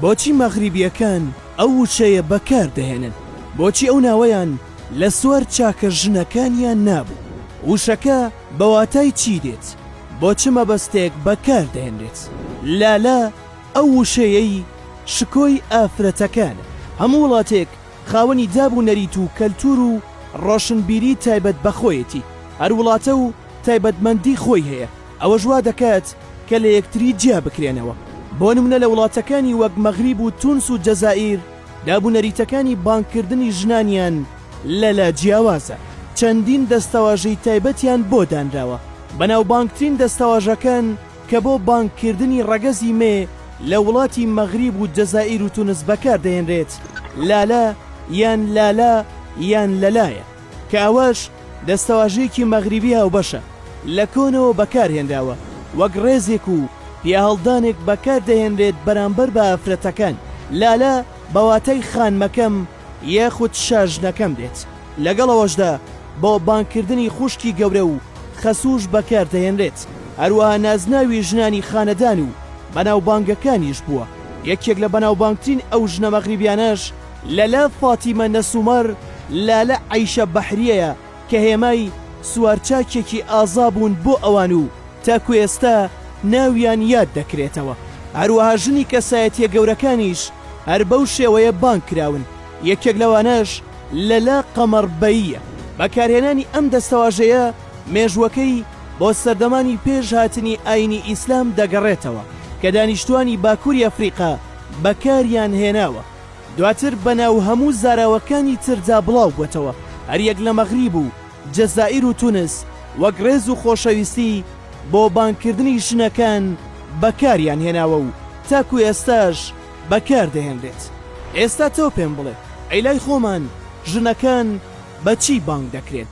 بۆچی مەغریبییەکان ئەو وشەیە بەکار دەهێنن؟ بۆچی ئەو ناوەیان لە سوار چاکە ژنەکانیان نابوو؟ وشەکە بە واتای چی دێت؟ بۆ چ مەبەستێک بەکار دەهێنرێت؟ لالە ئەو وشەیەی شکۆی ئافرەتەکانە. هەموو وڵاتێک خاوەنی داب و نەریت و کەلتوور و ڕۆشنبیری تایبەت بە خۆیەتی. هەر وڵاتە و تایبەتمەندی خۆی هەیە، ئەوەش وا دەکات کە لە یەکتری جیا بکرێنەوە. بۆ نمونە لە وڵاتەکانی وەک مەغریب و تونس و جەزائیر داب و نەریتەکانی بانگکردنی ژنانیان لە لا جیاوازە، چەندین دەستەواژەی تایبەتیان بۆ دانراوە. بەناوبانگترین دەستەواژەکان کە بۆ بانگکردنی ڕەگەزی مێ لە وڵاتی مەغریب و جەزائیر و تونس بەکار دەهێنرێت، لالە یان لالا یان لەلایە، کە ئەوەش دەستەواژەیەکی مەغریبی هاوبەشە، لە کۆنەوە بەکارهێنراوە، وەک ڕێزێک و پیاهەڵدانێک بەکاردەهێنرێت بەرامبەر بە ئافرەتەکان، لالە بە واتای خانمەکەم یاخود شاژنەکەم دێت، لەگەڵ ئەوەشدا بۆ بانگکردنی خوشکی گەورە و خەسووش بەکاردەهێنرێت، هەروەها نازناوی ژنانی خانەدان و بەناوبانگەکانیش بووە، یەکێک لە بەناوبانگترین ئەو ژنە مەغریبیانەش لەلە فاتیمە نەسومەر لالە عەیشە بەحریەیە کە هێمای سوارچاکێکی ئازا بوون بۆ ئەوان و تاکو ئێستا ناویان یاد دەکرێتەوە. هەروەها ژنی کەسایەتیە گەورەکانیش هەر بەو شێوەیە بانگ کراون، یەکێک لەوانەش لەلە قەمەڕ بەییە. بەکارهێنانی ئەم دەستەواژەیە مێژووەکەی بۆ سەردەمانی پێش هاتنی ئاینی ئیسلام دەگەڕێتەوە کە دانیشتوانی باکوری ئەفریقا بەکاریان هێناوە. دواتر بەناو هەموو زاراوەکانی تردا بڵاوبووەتەوە، هەریەک لە مەغریب و جەزائیر و تونس وەک ڕێز و خۆشەویستی بۆ بانگکردنی ژنەکان بەکاریان هێناوە و تاکو ئێستاش بەکاردەهێنرێت. ئێستا تۆ پێم بڵێ ئەی لای خۆمان ژنەکان بە چی بانگ دەکرێن؟